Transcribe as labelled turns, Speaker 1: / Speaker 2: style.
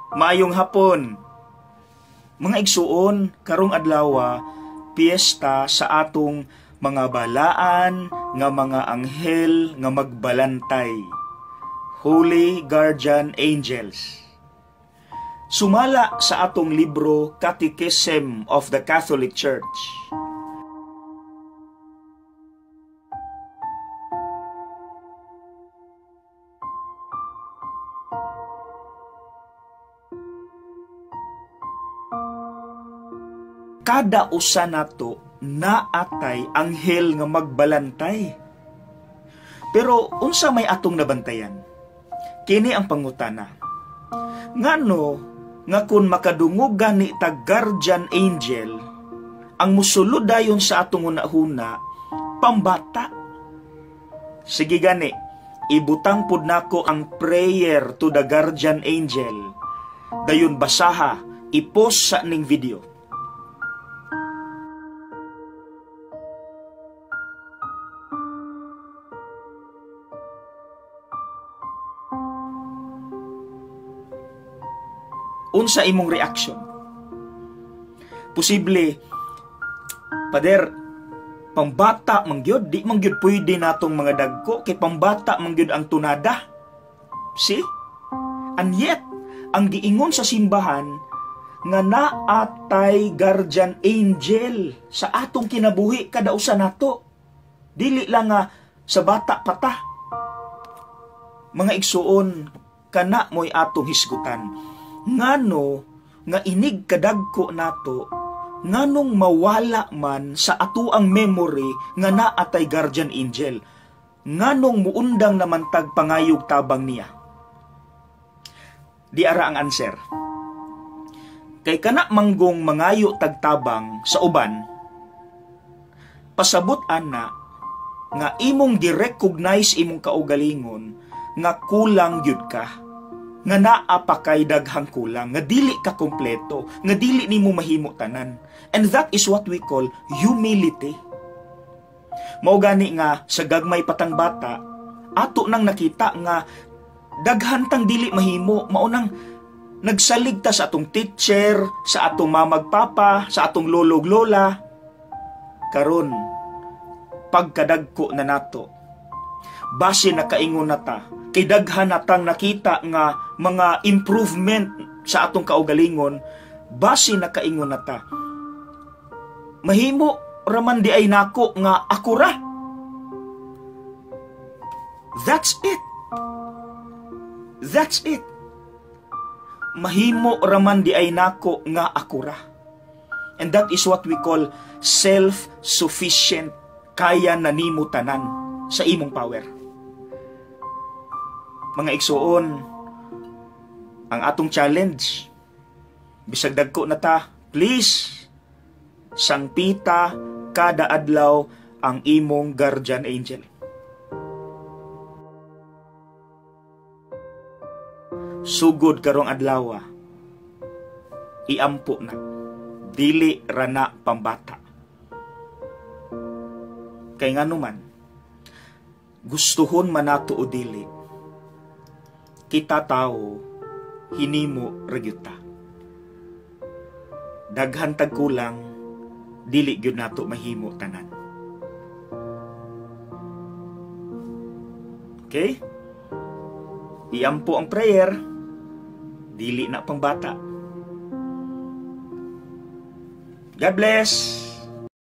Speaker 1: Maayong hapon. Mga igsuon, karong adlawa, piyesta sa atong mga balaan nga mga anghel nga magbalantay. Holy Guardian Angels. Sumala sa atong libro Catechism of the Catholic Church. Kada usa nato naatay anghel nga magbalantay. Pero unsa may atong nabantayan? Kini ang pangutana. Ngano nga kun makadungog gani ta guardian angel, ang musulod dayon sa atong hunahuna pambata. Sige gani, ibutang pud nako ang prayer to the guardian angel. Dayon basaha, i-post sa ning video. Unsa imong reaction? Posible, Pader, pambata man gyud, di man gyud pwede natong mga dagko kay pambata man gyud ang tunada. See? And yet, ang giingon sa simbahan nga naatay guardian angel sa atong kinabuhi kada usa nato. Dili lang nga sa bata pata. Mga igsuon, kana mo'y atong hisgutan. Ngano nga inig kadagko nato, nganong mawala man sa atuang memory nga naatay guardian angel, nganong muundang naman tag pangayog tabang niya? Di ara ang answer. Kay kana manggong mangayo tagtabang sa uban, pasabot ana nga imong gi-recognize imong kaugalingon nga kulang gyud ka, nga naa pa kay daghang kulang, nga dili ka kompleto, nga dili nimo mahimo tanan. And that is what we call humility. Mao gani nga sa gagmay patang bata, ato nang nakita nga daghan tang dili mahimo, mao nang nagsalig ta sa atong teacher, sa atong mamagpapa, sa atong lolog lola. Karon pagkadagko na nato, base nakaingon na ta, kay daghan natang nakita nga mga improvement sa atong kaugalingon, base nakaingon na ta, mahimo raman di ay nako nga ako ra. That's it. That's it. Mahimo raman di ay nako nga ako ra. And that is what we call self-sufficient. Kaya na nimo tanan sa imong power. Mga igsuon, ang atong challenge, bisag dagko na ta, please, sangpita kada adlaw ang imong guardian angel. Sugod karong adlaw, iampo na, dili rana pambata. Kay nganuman, gustuhon man nato o dili, kita tao hinimo ra gyud ta. Daghan tag kulang, dili gyud nato mahimo tanan. Okay? Iampo ang prayer, dili na pangbata. God bless.